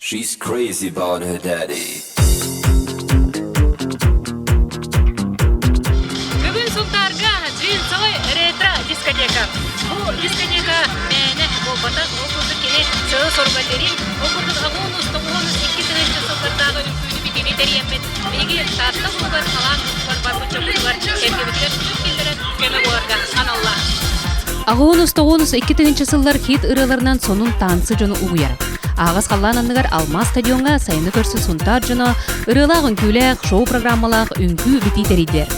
She's crazy about her daddy. Бүгүн Сунтаарга джинсовый ретро дискотека. Бу дискотека мээнэ буолбатах, ол курдук кини сыала-соруга дириҥ, ол курдук аҕыс тоҕус 2 тыһыынча сыллардааҕы үҥкүүнү битиини тэрийэммит, биһиги Таатта улууһугар халаан уутугар барбыт дьоммутугар кэргэбитигэр үп киллэрэн көмө буоларга аналлаах. Аҕыс тоҕус 2 тыһыынча сыллар хит ырыаларынан сонун таансы дьону угуйар. Аһаҕас халлаан анныгар Алмаас стадиоҥҥа сайыны көрсө Сунтаар дьоно ырыалаах үҥкүүлээх, шоу-программалаах үҥкүү битии тэрийдилэр.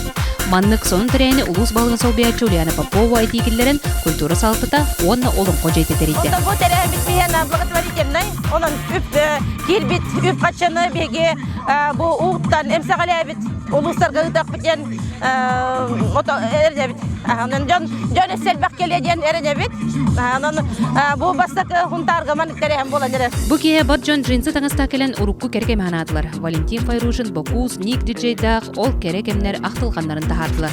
Маннык сонун тэрээһини улуус баһылыгын солбуйааччы Ульяна Попова этии киллэрэн, культура салалтата уонна олоҥхо дьиэтэ тэрийдэ. Онтон бу тэрээһиммит биһиэнэ благотворительнай, онон үп киирбит үп харчыны биһиги бу ууттан эмсэҕэлээбит улуустарга ыытыахпыт диэн эрэнэбит. Онон дьон дьон өссө элбэх кэлиэ диэн эрэнэбит. Онон бу бастакы Хунтаарга маннык тэрээһин буолан эрэр. Бу киэһэ бар дьон джинсы таҥастаах кэлэн урукку кэрэ кэми анаатылар. Валентин Файрушин, Бокуус, Ник диджейдаах ол кэрэ кэмнэр ахтылҕаннарын таһаардылар.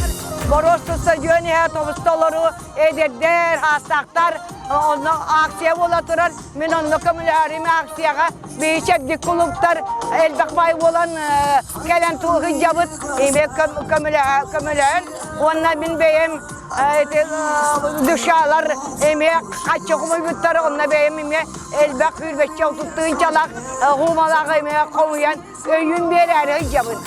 Боруосту стадион иһэ тобус-толору эдэрдэр, хаастаахтар онно акция буола турар. Мин онно көмөлөһөрүм акцияҕа биһи чэбдик кулууптар элбэх бай буолан кэлэн сылдьабыт. Эмиэ көмөлөһөн уонна мин бэйэм ити душалар эмиэ хаччы хомуйбуттар онно бэйэм эмиэ элбэх сүүрбэччэ отуттуунчалаах хуумалаах эмиэ хомуйан өйүн биэрээри сылдьабын.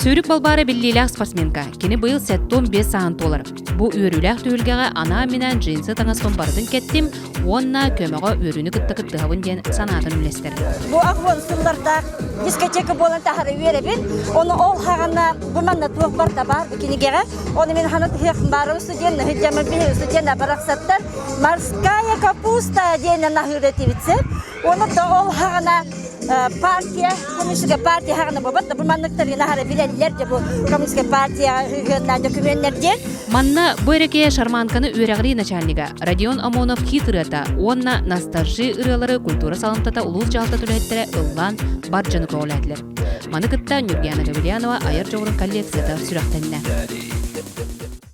Сүүрүк Балбаара биллиилээх спортсменка. Кини быйыл 75 сааһын туолар. Бу үөрүүлээх түһүлгэҕэ анаан-минээн джинсы таҥаспын барытын кэттим уонна көмөҕө үөрүүнү кытта кыттыһабын диэн санаатын үллэстэр. Бу аҕыс сыллардаах дискотека буолан таһара үөрэбин. Ону ол хаҕана бу манна туох барда баар бу кинигэҕэ. Ону мин хана тыһыах баарым студент, наһыдьама биһи студент барахсаттар морская капуста диэн наһыыр этибитсэ. Оны да ол хаҕана партия, коммунистическая партия хаҕана буолбат да бу манныктары наһара билэллэр де бу коммунистическая партия ыһыанна документнэр диэн. Манна бу эрэкэ шарманканы үөрэҕирии начальнига Родион Амонов хит ырыата уонна Настаржи ырыалары культура саламтата улуус дьаһалтатын үлэһиттэрэ ыллаан бар дьону көҕүлээтилэр. Маны кытта Нюргиана Гаврильянова айар дьоҕурун коллекцията сүрэхтэннэ.